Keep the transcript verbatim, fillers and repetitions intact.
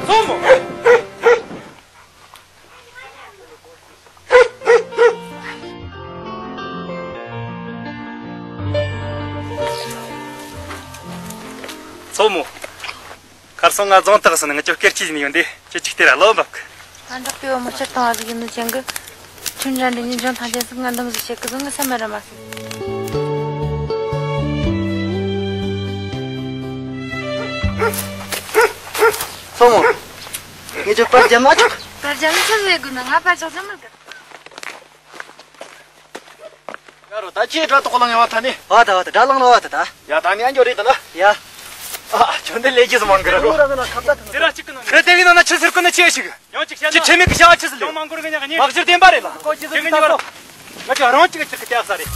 སོང་མོ། སོང་མོ། ཁར་སང་ང་རྫོང་ཐག་སོང་ནས་ང་ཚོ་སྐད་ཆ་བྱས་ནས་ཡོང་དུས་ཁྱེད་ཅིག་དེ་ར་ལོ་འབབ་གི། ད་འདྲ་པའི་འོ་མ་ཕྱིར་བཏང་བ་ཟིག་ཡིན་ནོ་ཅན་གི། ཁྱོད་འདྲ་འདྲ་ཉིན་འཇོན་ཐང་ཅན་ཟིག་ང་འདང་ཟིག་བྱེད་གི་ཟིག་ང་སེམས་མ་ར་མ་ཟིག་སོང་མོ། ངས་ཁྱོད་པར་རྒྱབ་མ་ཆོག་པར་རྒྱབ་ནི་ཆི་ཟིག་དགོས་ན། ང་པར་རྒྱག་རྒྱུ་མི་དགོས། ཡ་རོ། ད་ཁྱེད་དགྲ་ཐོག་ལངས་ཡོང་བ་ཐ་ནི། བ་ད་བ་ད་དགྲ་ལངས་ར་བ་ད་ད། ཡ་ད་ནི་ཨ་འགྱོ་རེད་ད་ལ། ཡ། ཨ་ཁྱོད་འདི་ལས་རྒྱུ་ཟི་མང་གི་ར་རོ། ཁྱོད་དེ་བས་ན་ན་ཆི་ཟེར་གོ་ན་ཆི་ཞིག་ཡང་ཅིག་བཤད་ན། ཁྲེལ་མེད་ཀྱི་བྱ་བ་ཆི་ཟིག་ལས། ཡང་མང་གོ་ར་ངན་ཉག་ཉེ། མ་གཞིར་བདེན་པ་རེད་ལ། ཁོ་ཅི་ཟིག་ད་ལྟ་ང་ཅག་རང་གཅིག་གི་ཅིག་གི་སྐྱག་ས་རེད།